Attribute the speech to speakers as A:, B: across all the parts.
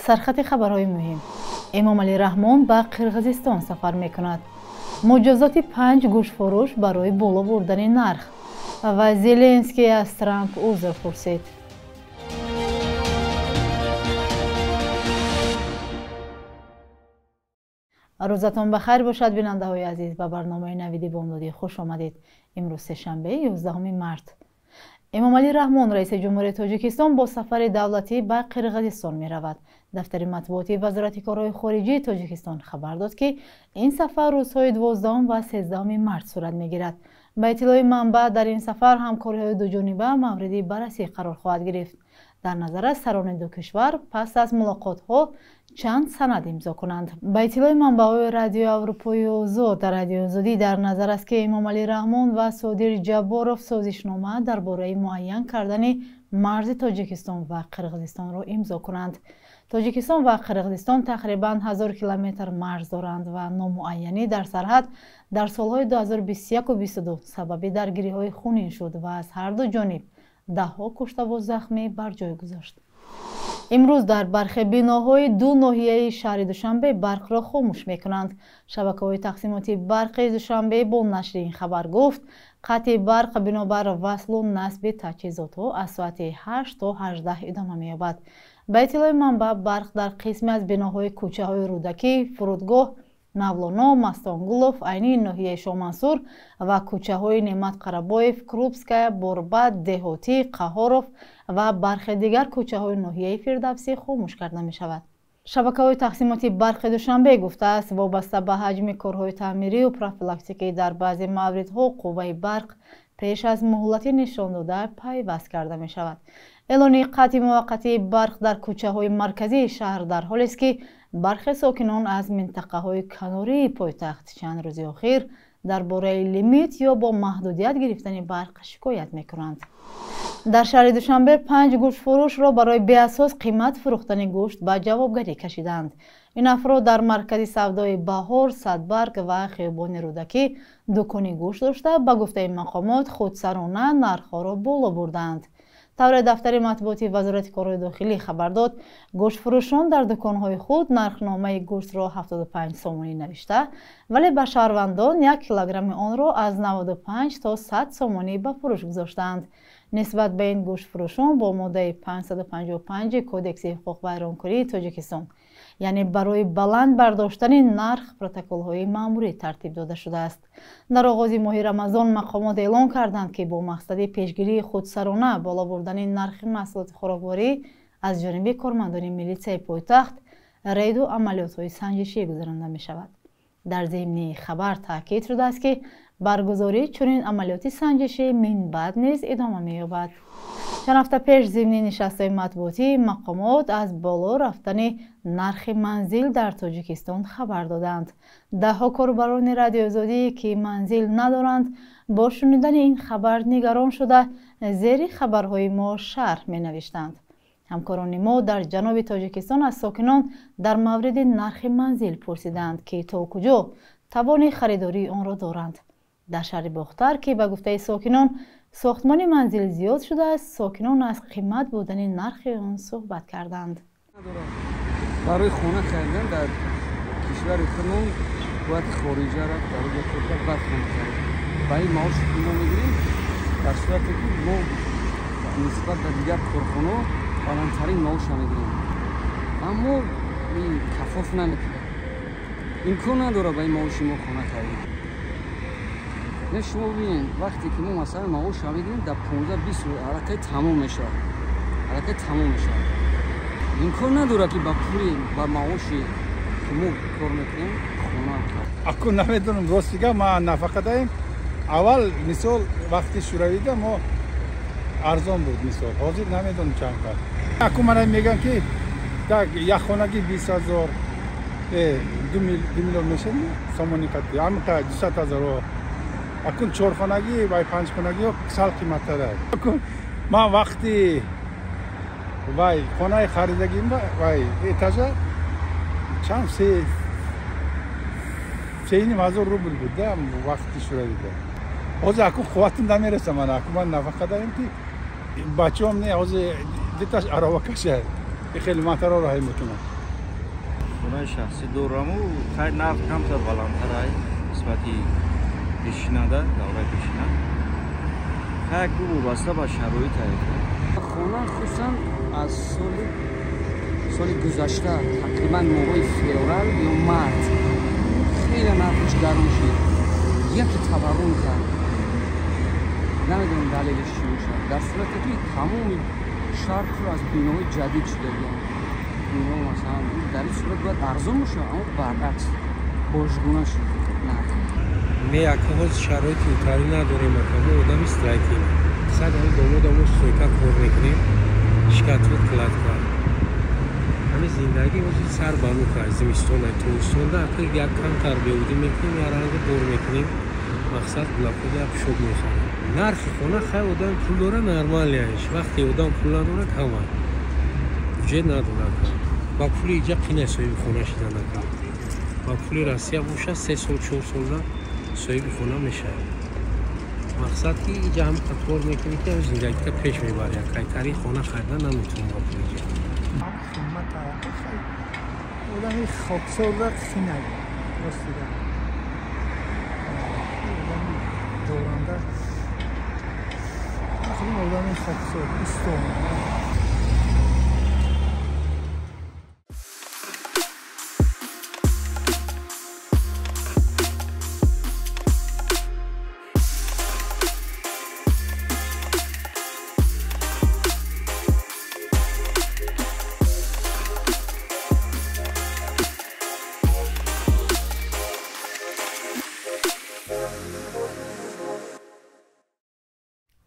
A: Сархати хабарҳои муҳим. Эмомалӣ Раҳмон ба Қирғизистон сафар мекунад. Муҷозоти 5 гӯштфурӯш барои боло бурдани нарх ва Зеленский аз Трамп узр пурсид. Рӯзатон ба хайр бошад, бинандаҳои азиз. Ба барномаи Навиди Бомдодӣ хуш омадед. Имрӯз сешанбе, 11 март. Эмомалӣ Раҳмон, раиси ҷумҳурии Тоҷикистон, бо сафари давлатӣ ба Қирғизистон меравад. Дафтари матбуотии Вазорати корҳои хориҷии Тоҷикистон хабар дод, ки ин сафар рӯзҳои 12 ва 13 март сурат мегирад. Ба иттилои манбаъ, дар ин сафар ҳамкориҳои дуҷониба мавриди баррасӣ қарор хоҳад гирифт. Дар назар аст, сарони ду кишвар пас аз мулоқотҳо чанд санад имзо кунанд. Ба иттилои манбаъҳои Радиои Аврупои Озод, Радиои Озодӣ дар назар аст, ки Эмомалӣ Раҳмон ва Содир Ҷабборов созишнома дар бораи муайян кардани марзи Тоҷикистон ва Қирғизистонро имзо кунанд. Тоҷикистон ва Қирғизистон тақрибан 1000 километр марз доранд ва номуайянӣ дар сарҳад дар солҳои 2021-22 сабаби даргириҳои хунин шуд ва аз ҳар ду ҷониб даҳҳо куштаву захмӣ бар ҷой гузошт. Имрӯз дар бархе биноҳои ду ноҳияи шаҳри Душанбе барқро хомӯш мекунанд. Шабакаҳои тақсимоти барқи Душанбе бо нашри ин хабар гуфт, қатъи барқ бинобар васлу насби таҷҳизотҳо аз соати 8 то 18 идома меёбад. Ба иттилои манбаъ, барқ дар қисме аз биноҳои кӯчаҳои Рӯдакӣ, Фурудгоҳ, Мавлоно, Мастонгулов, Айнии ноҳияи Шоҳмансур ва кӯчаҳои Неъмат Қарабоев, Крупская, Борбад, Деҳотӣ, Қаҳоров ва бархе дигар кӯчаҳои ноҳияи Фирдавсӣ хомӯш карда мешавад. Шабакаҳои тақсимоти барқи Душанбе гуфтааст, вобаста ба ҳаҷми корҳои таъмирию профилактикӣ дар баъзе мавридҳо қувваи барқ пеш аз муҳлати нишондода пайваст карда мешавад. Эълони қатъи муваққатии барқ дар кӯчаҳои марказии шаҳр дар ҳолест, ки бархе сокинон аз минтақаҳои канории пойтахт чанд рӯзи охир дар бораи лимит ё бо маҳдудият гирифтани барқ шикоят мекунанд. Дар шаҳри Душанбе 5 гӯштфурӯшро барои беасос қимат фурӯхтани гӯшт ба ҷавобгарӣ кашиданд. Ин афрод дар маркази савдои Баҳор, Садбарг ва хиёбони Рӯдакӣ дукони гӯшт дошта, ба гуфтаи мақомот худсарона нархҳоро боло бурданд. Тавре дафтари матбуоти Вазорати корҳои дохилӣ хабар дод, гӯштфурӯшон дар дуконҳои худ нархномаи гӯштро 75 сомонӣ навишта, вале ба шаҳрвандон 1 килограмми онро аз 95 то 100 сомонӣ ба фурӯш гузоштаанд. Нисбат ба ин гӯштфурӯшон бо моддаи 555 Кодекси ҳуқуқвайронкунии Тоҷикистон, яъне барои баланд бардоштани нарх, протоколҳои маъмурӣ тартиб дода шудааст. Дар оғози моҳи Рамазон мақомот эълон карданд, ки бо мақсади пешгирии худсарона боло бурдани нархи маҳсулоти хӯрокворӣ аз ҷониби кормандони милитсияи пойтахт рейду амалиётҳои санҷишӣ гузаронда мешавад. Дар зимни хабар таъкид шудааст, ки баргузории чунин амалиёти санҷишӣ минбаъд низ идома меёбад. Чанд ҳафта пеш зимни нишастҳои матбуотӣ мақомот аз боло рафтани нархи манзил дар Тоҷикистон хабар доданд. Даҳҳо корбарони Радиои Озодӣ, ки манзил надоранд, бо шунидани ин хабар нигарон шуда, зери хабарҳои мо шарҳ менавиштанд. Ҳамкорони мо дар ҷануби Тоҷикистон аз сокинон дар мавриди нархи манзил пурсиданд, ки то куҷо тавони харидории онро доранд. Дар шаҳри Бохтар, ки ба гуфтаи сокинон сохтмони манзил зиёд шудааст, сокинон аз қимат будани нархи он суҳбат карданд.
B: Барои хона харидан дар кишвари худмон бояд хориҷа рафт, дар ҷо кор баъд хона харид. Ба ин маош мо мегирем, дар сурате ки мо нисбат ба дигар корхонаҳо баландтарин маошро мегирем, аммо ин кафоф намекунад, имкон надорад ба ин маоши мо хона харид. Не, шумо бибинед, вақте ки мо масалан маошро мегирем, дар 15-20 рӯз аллакай тамом мешавад, аллакай тамом мешавад. Имкон надорад, ки ба пули ба маоши ки мо кор мекунем хона.
C: Аку намедонам, рости гап, ма нафақа даем. Аввал мисол вақти шӯравида мо арзон буд, мисол ҳозир намедонам чанд қадр. Аку мана мегӯям, ки так як хонаги 20 ҳазор, 2 миллион мешавад сомонӣ қадр, ҳамқа 200 ҳазор. Акун чорхонагӣ ва панҷхонагиҳо сал қиматтар аст. Акун ман вақти вай хонаи харидагим вай этажа чанд 3,5 ҳазор рубл буд да вақти шӯравида. Ҳозир акун қувватим намереса мана, акун ман нафақа дарем, ки бачаам не, ҳозир диташ аровакаша. Хеле моторро ҳай мекунам.
D: Хонаи шахсӣ дораму, хай нарх камтар баландтар ай нисбати пешинада, давраи пешина. Хай ку вобаста ба шароит ай.
B: Хона хусусан аз соли гузашта, тақрибан моҳҳои феврал ё март, хеле нархش гарон шуд. Яке таваррум кард. Намедонам далелиш чӣ бошад. Дар сурате ки тамоми шаҳр пур аз биноҳои ҷадид шудагианд. Биноҳо масалан дар ин сурат бояд арзон бошад, аммо баръакс божгуна шуд нарх.
E: Ме ака ҳоз шароити утарӣ надорем, ака мо одами страйкем. Сад ҳами домода мо стройка кор мекунем, шикатвот кладка. Ҳами зиндагӣ ҳозир сар ба нука, зимистон ай тобистонда ака як камтар беҳудӣ мекунем, як ранги бор мекунем, мақсад гулакода як пӯшок мехарем. Нархи хона хай одам пул дора нормалияш, вақте одам пул надора кама. Бюджет надора ака. Ба пули иҷа қина соҳиби хона шидан ака. Ба пули Россия боша 3 сол 4 солда соҳиби хона мешавад. Мақсад ки иҷа ҳам кор мекунӣ ки зиндагита пеш мебарӣ, кайтари хона харидан наметавонӣ ба пули иҷа.
F: Одами хоксорда қинай, ростида. Одами доранда, одами хоксор, устон.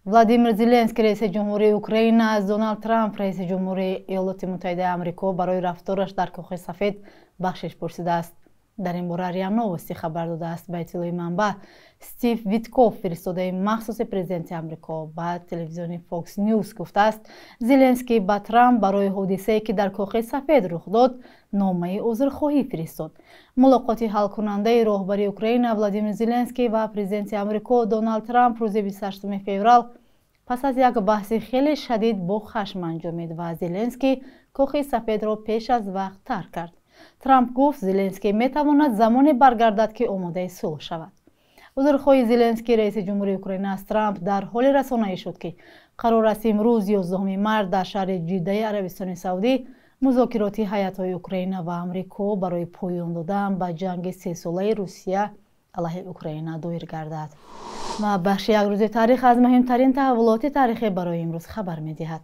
A: Владимир Зеленский, раиси ҷумҳурии Украина, аз Доналд Трамп, раиси ҷумҳурии Иёлоти Муттаҳидаи Амрико, барои рафтораш дар Кохи Сафед бахшиш пурсидааст. Дар ин бора РИА Новости хабар додааст. Ба иттилои манбаъ, Стив Витков, фиристодаи махсуси президенти Амрико, ба телевизиони Fox News гуфтааст, Зеленский ба Трамп барои ҳодисае, ки дар Кохи Сафед рух дод, номаи узрхоҳӣ фиристод. Мулоқоти ҳалкунандаи роҳбари Украина Владимир Зеленский ва президенти Амрико Доналд Трамп рӯзи 28 феврал пас аз як баҳси хеле шадид бо хашм анҷомид ва Зеленский Кохи Сафедро пеш аз вақт тарк кард. Трамп гуфт, Зеленский метавонад замоне баргардад, ки омодаи сулҳ шавад. Узрхоҳи Зеленский, раиси ҷумҳурии Украина, аз Трамп дар ҳоле расонаӣ шуд, ки қарор аст имрӯз 11 март дар шаҳри Ҷиддаи Арабистони Саудӣ музокироти ҳайатҳои Украина ва Амрико барои поён додан ба ҷанги сесолаи Русия алайҳи Украина доир гардад. Ва бахши як рӯзи таърих аз муҳимтарин таҳаввулоти таърихӣ барои имрӯз хабар медиҳад.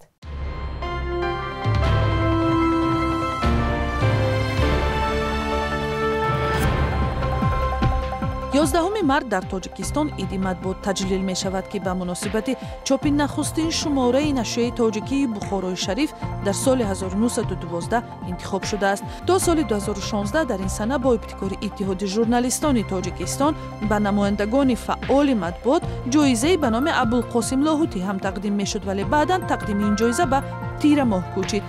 G: 11 март дар Тоҷикистон иди матбуот таҷлил мешавад, ки ба муносибати чопи нахустин шумораи нашрияи тоҷикии Бухорои Шариф дар соли 1912 интихоб шудааст. То соли 2016 дар ин сана бо ибтикори Иттиҳоди журналистони Тоҷикистон ба намояндагони фаъоли матбуот ҷоизае ба номи Абулқосим Лоҳутӣ ҳам тақдим мешуд, вале баъдан тақдими ин ҷоиза ба тирамоҳ кӯчид.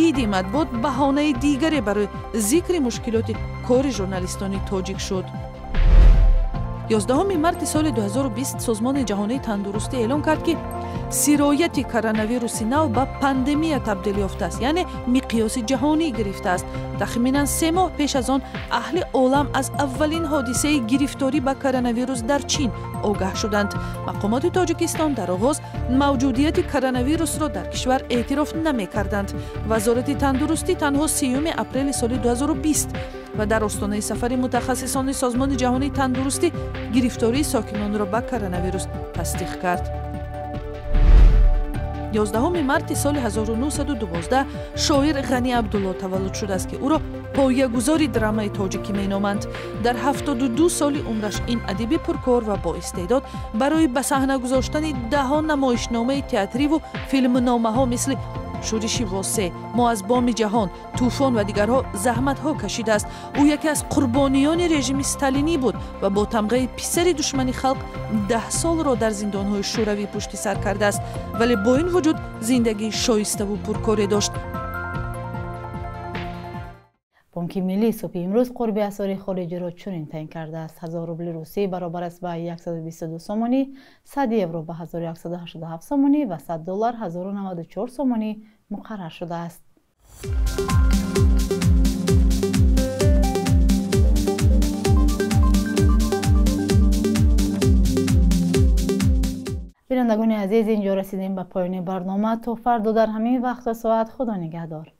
G: Иди матбуот баҳонаи дигаре барои зикри мушкилоти кори журналистони тоҷик шуд. 11 марти соли 2020 Созмони ҷаҳонии тандурустӣ эълон кард, ки сирояти коронавируси нав ба пандемия табдил ёфтааст, яъне миқёси ҷаҳонӣ гирифтааст. Тахминан 3 моҳ пеш аз он аҳли олам аз аввалин ҳодисаи гирифторӣ ба коронавирус дар Чин огаҳ шуданд. Мақомоти Тоҷикистон дар оғоз мавҷудияти коронавирусро дар кишвар эътироф намекарданд. Вазорати тандурустӣ танҳо 3 апрели соли 2020 ва дар остонаи сафари мутахассисони Созмони ҷаҳонии тандурустӣ гирифтории сокинонро ба коронавирус тасдиқ кард. 11 марти соли 1912 шоир Ғани Абдулло таваллуд шудааст, ки ӯро поягузори драмаи тоҷикӣ меноманд. Дар 72 соли умраш ин адиби пуркор ва боистеъдод барои ба саҳна гузоштани даҳо намоишномаи театриву филмномаҳо мисли Шӯриши Восе, Мо аз боми ҷаҳон, Тӯфон ва дигарҳо заҳматҳо кашидааст. Ӯ яке аз қурбониёни режими сталинӣ буд ва бо тамғаи писари душмани халқ 10 солро дар зиндонҳои шӯравӣ пушти сар кардааст, вале бо ин вуҷуд зиндагии шоиставу пуркоре дошт.
A: Бонки Миллӣ субҳи имрӯз қурби асъори хориҷиро чунин таъин кардааст. 1000 рубли русӣ баробар аст ба 122 сомонӣ, 100 евро ба 1187 сомонӣ ва 100 доллар 1094 сомонӣ муқаррар шудааст. Бинандагони азиз, инҷо расидем ба поёни барнома. То фардо дар ҳамин вақту соат, худо нигаҳдор.